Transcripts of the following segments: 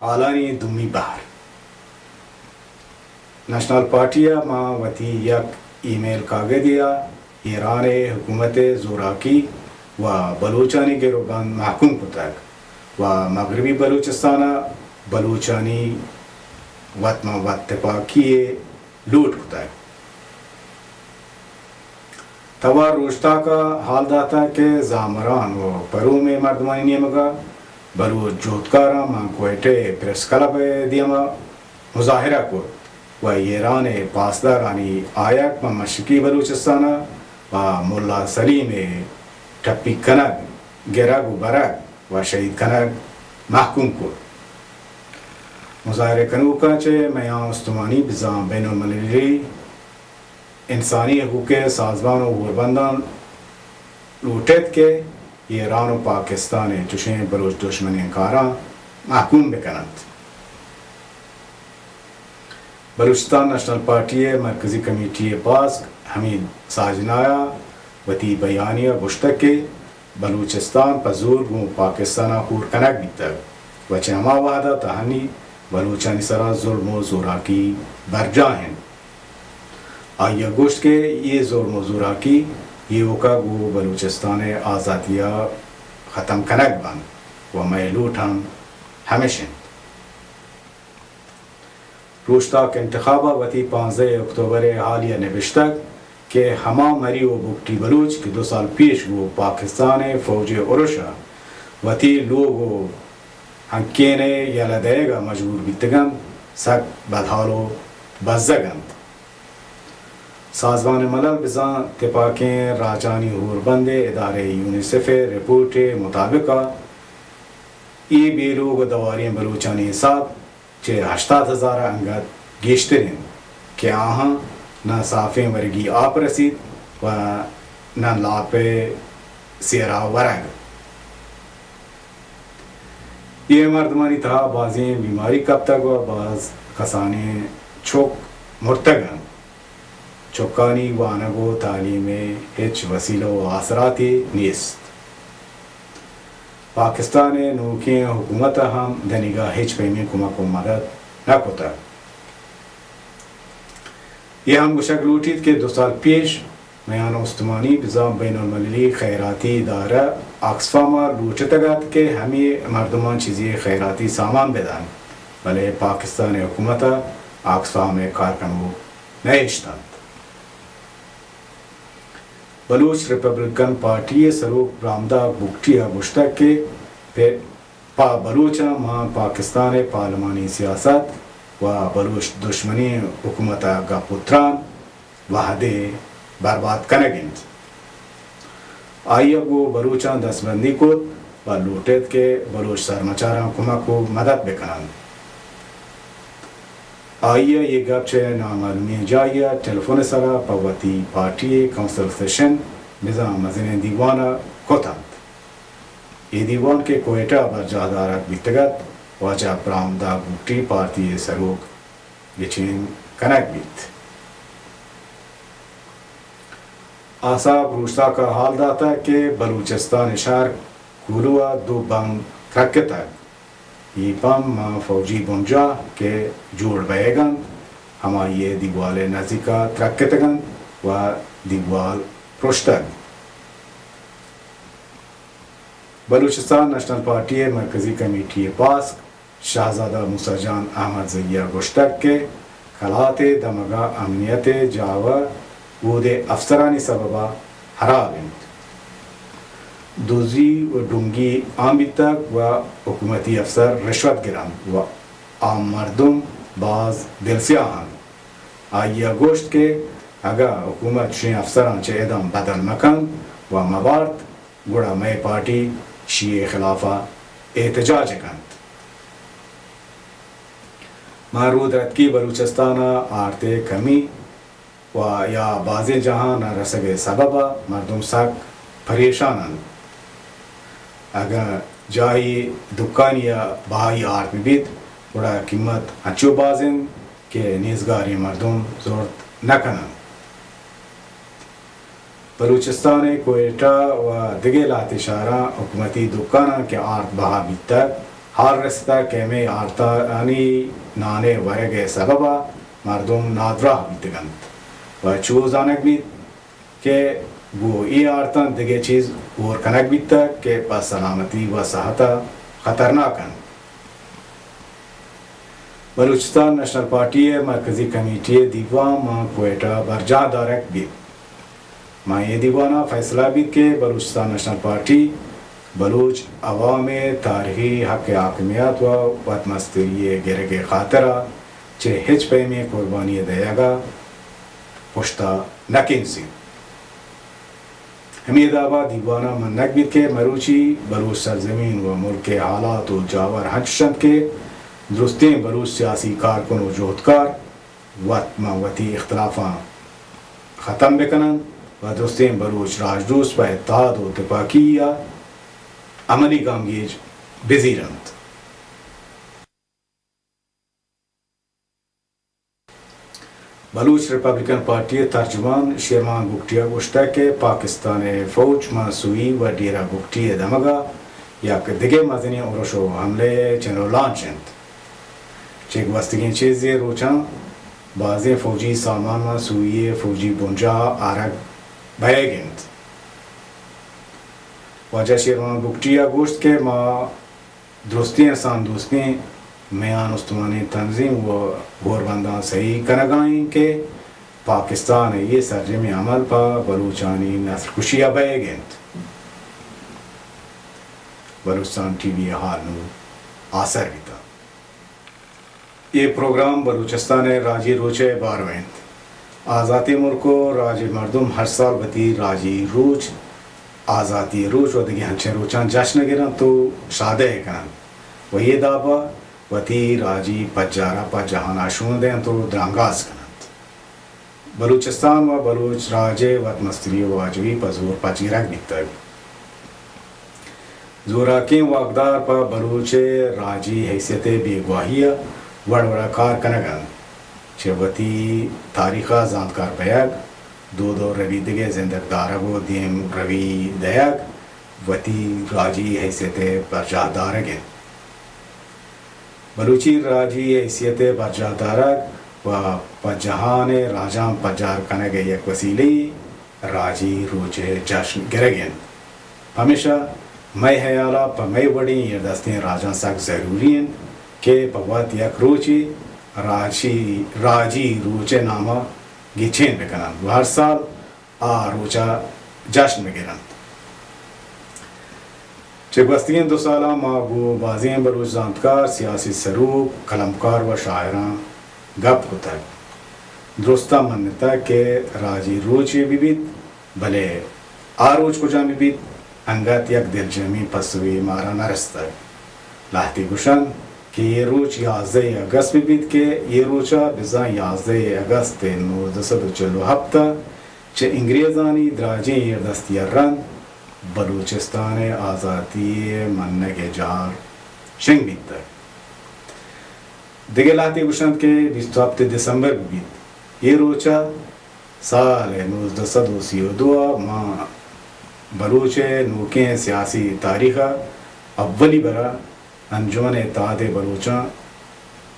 حالانی دومی بہر۔ نیشنل پارٹی ءَ ماں وتی یک ای میل کاگدے ءَ ایران ءِ حکومت ءِ زوراکی و بلوچانی گر و بند محکوم کتگ و مغربی بلوچستان ءَ بلوچانی وت ماں وت تپاکی ءِ لوٹ کتگ۔ توار روشتاک ءَ حال داتگ کہ زامران و پروم ءِ مردمانی نیمگ ءَ بلوچ جہدکاراں ماں کوئٹہ ءِ پریس کلب ءِ دیم ءَ مظاہرہ کت و ایران ءِ پاسدارانی آیگ پہ مشرقی بلوچستان ءَ پہ ملا سلیم ءِ ٹپی کنگ، گرگ و برگ و شہید کنگ محکوم کت۔ مظاہرہ کنوکاں چہ میان استمانی بزاں بین المللی انسانی حقوق ءِ سازمان و ہوربنداں لوٹیت کہ ایران و پاکستان ءِ چشیں بلوچ دشمنیں کاراں محکوم بکننت۔ بلوچستان نیشنل پارٹی ءِ مرکزی کمیٹی ءِ باسک حمید ساجنا ءَ وتی بیانیہ ءَ گوشتگ کہ بلوچستان پہ زور گوں پاکستان ءَ ہور کنگ بیتگ و چہ ہما وہد ءَ تہنی بلوچانی سرا ظلم و زوراکی برجاہ انت۔ آئی ءَ گوشت کہ اے ظلم و زوراکی ایوک ءَ گوں بلوچستان ءِ آزادی ءَ ختم کنگ بنت و مئے لوٹ ہم ہمیش انت۔ روشتاک انتخاب ءَ وتی پانزدہ اکتوبر ءِ حالیہ نبشتگ کہ ہما مری و بگٹی بلوچ کہ دو سال پیش گوں پاکستان ءِ فوج ءِ ارش ءَ وتی لوگ و ہنکین ءِ یلہ دئیگ ءَ مجبور بیتگ انت، سک بدحال و بزگ انت۔ سازمان ملل بزاں تپاکیں راجانی ہوربند ءِ ادارہ یونیسف ءِ رپورٹ ءِ مطابق ءَ اے بے لوگ و دواریں بلوچانی حساب چہ ہشتاد ہزار ءَ انگت گیشتر انت کہ آہاں نہ صافیں ورگی آپ رسیت و نہ لاپ ءِ سیرا ورگ۔ اے مردمانی تہا بازیں بیماری کپتگ و باز کسانیں چک مرتگ انت۔ چکانی وانگ و تعلیم ءِ ہچ وسیلہ و آسراتے نیست۔ پاکستان ءِ نوکیں حکومت ءَ ہم دنیگا ہچ پیمیں کمک و مدد نہ کتگ۔ اے ہم گوشگ لوٹیت کہ دو سال پیش میان استمانی بزاں بین المللی خیراتی ادارہ آکسفام ءَ لوٹتگ ات کہ ہمے مردماں چیزے خیراتی سامان بدنت، بلے پاکستان ءِ حکومت ءَ آکسفام ءِ کارکنوک نہ اشتنت۔ بلوچ ریپبلکن پارٹی ءِ سروک برامداد بگٹی ءَ گوشتگ کہ پہ، پہ بلوچاں ماں پاکستان ءِ پارلیمانی سیاست و بلوچ دشمنیں حکومت ءِ گپ و تران وہدے برباد کنگ انت۔ آئی ءَ گوں بلوچاں دستبندی کت و لوٹیت کہ بلوچ سرمچاراں کمک و مدد بکننت۔ آئی ءَ اے گپ چہ نامعلومیں جاہے ءَ ٹیلیفون ءِ سرا پہ وتی پارٹی ءِ کونسل سیشن بزاں مزنیں دیوان ءَ کت انت۔ اے دیوان کہ کوئٹہ ءَ برجاہ دارگ بیتگ ات، واجہ برامداد بگٹی پارٹی ءِ سروک گچین کنگ بیت۔ آسا روشتاک ءَ ہال داتگ کہ بلوچستان ءِ شہر کولو ءَ دو بمب ترکتگ۔ اے بمب ماں فوجی بنجاہ کہ جوڑ بئیگ انت، ہمائی ءِ دیوال ءِ نزیک ءَ ترکتگ انت و دیوال پرشتگ۔ بلوچستان نیشنل پارٹی ءِ مرکزی کمیٹی ءِ باسک شہزادہ موسی جان احمدزئی ءَ گوشتگ کہ کلات ءِ دمگ ءَ امنیت ءِ جاور اود ءِ افسرانی سبب ءَ ہراب انت۔ دزی و ڈنگی عام بیتگ و حکومتی افسر رشوت گرنت و عام مردم باز دلسیاہ انت۔ آئی ءَ گوشت کہ اگاں حکومت شیں افسراں چہ ادم بدل مہ کنت و مہ بارت، گڑا مئے پارٹی شی ءِ خلاف ءَ احتجاج کنت۔ ماں رودرتکی بلوچستان ءَ آرت ءِ کمی و یا بازیں جاہاں نہ رسگ ءِ سبب ءَ مردم سک پریشان انت۔ اگاں جاہے دکانی ءَ بہائی آرت بہ بیت، گڑا قیمت انچو باز انت کہ نیزگاریں مردم زرت نہ کننت۔ بلوچستان ءِ کوئٹہ و دگہ لہتے شہراں حکومتی دکاناں کہ آرت بہا بیتگ، ہال رستگ کہ ہمے آرتانی نان ءِ ورگ ءِ سبب ءَ مردم نادراہ بیتگ انت و چو زانگ بیت کہ گوں اے آرتاں دگہ چیز ہور کنگ بیتگ کہ پہ سلامتی و صحت ءَ خطرناک انت۔ بلوچستان نیشنل پارٹی ءِ مرکزی کمیٹی ءِ دیوان ماں کوئٹہ ءَ برجاہ دارگ بیت۔ ماں اے دیوان ءَ فیصلہ بیت کہ بلوچستان نیشنل پارٹی بلوچ عوام ءِ تاریخی حق حاکمیت و وت مستری ءِ گرگ ءِ خاطر ءَ چہ ہچ پیمیں قربانی ءِ دئیگ ءَ پشت ءَ نہ کنزیت۔ ہمے داب ءَ دیوان ءَ منگ بیت کہ مروچی بلوچ سرزمین و ملک ءِ حالات و جاور ہنچش انت کہ درستیں بلوچ سیاسی کارکن و جہدکار وت ماں وتی اختلافاں ختم بہ کن انت و درستیں بلوچ راجدوست پہ اتحاد و تپاکی ءَ عملی گامگیج بزیر انت۔ بلوچ ریپبلکن پارٹی ءِ ترجمان شیرمان بگٹی ءَ گوشتگ کہ پاکستان ءِ فوج ماں سوئی و ڈیرہ بگٹی ءِ دمگ ءَ یک دگہ مزنیں ارش و حملہ ءِ چنڈولانچ انت۔ چہ گوستگیں چیزے روچاں بازیں فوجی سامان ماں سوئی ءِ فوجی بنجاہ ءَ آرگ بئیگ انت۔ واجہ شیرمان بگٹی ءَ گوشت کہ ما درستیں انسان دوستیں میان استمانی تنظیم و ہوربنداں سہی کنگا ایں کہ پاکستان ءِ اے سرجمیں عمل پہ بلوچانی نسل کشی ءَ بئیگ انت۔ بلوچستان ٹی وی ءِ ہال نوں آسر بیتگ۔ اے پروگرام بلوچستان ءِ راجی روچ ءِ بارو ءَ انت۔ آزاتیں ملک و راج ءِ مردم ہر سال وتی راجی روچ، آزاتی روچ و دگہ انچیں روچاں جشن ءَ گر انت و شادہ ءَ کن انت و اے داب ءَ وتی راجی پجار ءَ پہ جہان ءَ شون دینت و درانگاز کن انت۔ بلوچستان و بلوچ راج ءِ وت مستری و آجوئی پہ زور پچ گرگ بیتگ۔ زوراکیں واکدار پہ بلوچ ءِ راجی حیثیت ءِ بیگواہی ءَ وڑ وڑ ءَ کار کنگ ءَ انت۔ چہ وتی تاریخ ءَ زانتکار بئیگ، دود و ربیدگ ءِ زندگ دارگ و دیم روی دئیگ، وتی راجی حیثیت ءِ برجاہ دارگ انت۔ بلوچی راجی حیثیت ءِ برجاہ دارگ و پہ جہان ءِ راجاں پجار کنگ ءِ یک وسیلہ یے راجی روچ ءِ جشن گرگ انت۔ پمیشا مئے ہیال ءَ پہ مئے وڑیں ایردستیں راجاں سک ضروری انت کہ پہ وت یک روچے راجی، راجی روچ ءِ نام ءَ گچین بہ کن انت و ہر سال آ روچ ءَ جشن بہ گر انت۔ چہ گوستگیں دو سالاں ما گوں بازیں بلوچ زانتکار، سیاسی سروک، قلمکار و شاعراں گپ کتگ۔ درستاں منتگ کہ راجی روچے بہ بیت، بلے آ روچ کجام بہ بیت، انگت یک دلجمیں پسوے مارا نہ رستگ۔ لہتے گوش انت کہ اے روچ یازدہ اگست بہ بیت کہ اے روچ ءَ بزاں یازدہ اگست نوزدہ سد و چل و ہپت ءَ چہ انگریزانی دراجیں ایردستی ءَ رند بلوچستان ءِ آزاتی ءِ منگ ءِ جار شنگ بیتگ۔ دگہ لہتے گوش انت کہ بیست و ہپت دسمبر بہ بیت۔ اے روچ ءَ سال نوزدہ سد و سی و دو ءَ ماں بلوچ ءِ نوکیں سیاسی تاریخ ءَ اولی بر ءَ انجمن اتحاد بلوچاں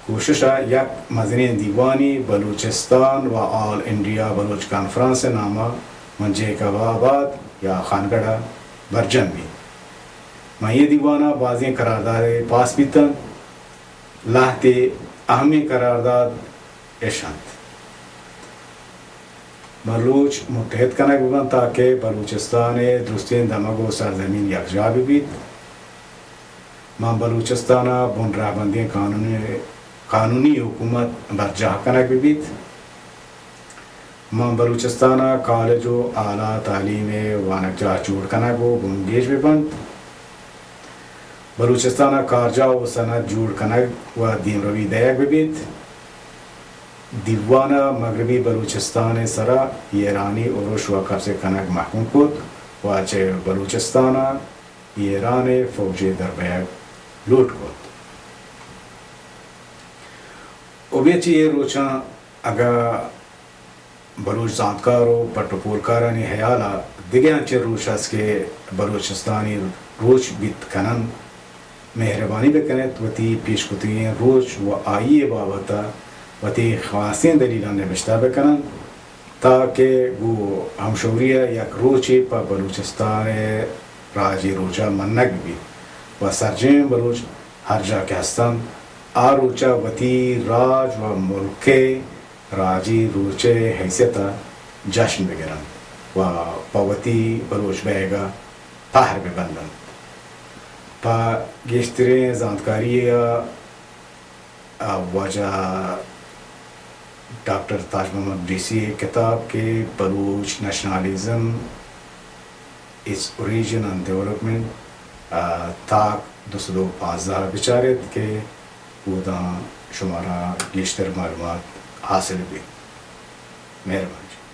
کوشش ءَ یک مزنیں دیوانے بلوچستان و آل انڈیا بلوچ کانفرنس ءِ نام ءَ ماں جیکب آباد یا خانگڑھ ءَ برجم بیت۔ ماں اے دیوان ءَ بازیں قرارداد پاس بیت انت۔ لہتے اہمیں قرارداد اش انت۔ بلوچ متحد کنگ بہ بنت تاکہ بلوچستان ءِ درستیں دمگ و سرزمین یکجاہ بہ بیت۔ ماں بلوچستان ءَ بن رہبندیں قانونی، قانونی حکومت برجاہ کنگ بہ بیت۔ ماں بلوچستان ءَ کالج و اعلیٰ تعلیم ءِ وانگجاہ جوڑ کنگ و بنگیج بہ بنت۔ بلوچستان ءَ کارجاہ و صنعت جوڑ کنگ و دیمروی دئیگ بہ بیت۔ دیوان ءَ مغربی بلوچستان ءِ سرا ایرانی ارش و قبضہ کنگ محکوم کت و چہ بلوچستان ءَ ایران ءِ فوج ءِ دربیگ لوٹ کت۔ و بیا چہ اے روچاں اگاں بلوچ زانتکار و پٹ و پولکارانی ہیال ءَ دگہ انچیں روچ است کہ بلوچستانی روچ بیت کن انت، مہربانی بکنت وتی پیش کتگیں روچ و آئی ء بابت ء وتی خاصیں دلیلاں نبشتہ بکننت تاکہ گوں ہمشوری ء یک روچے پہ بلوچستان ء راجی روچ ء منگ بیت و سرجمیں بلوچ ہر جا کہ ہستنت آ روچ ء وتی راج و ملک ء راجی روچ ء حیثیت ء جشن بگرنت و پہ وتی بلوچ بئیگ ء پہر ببندنت۔ پہ گیشتریں زانتکاری ء واجہ ڈاکٹر تاج محمد ڈی سی ء کتاب کہ Baloch nationalism, it's origin and development, آ، تاک دو سد و پانزدہ بچار ایت کہ اوداں شمارا گیشتر معلومات حاصل بیت۔ مہربانی۔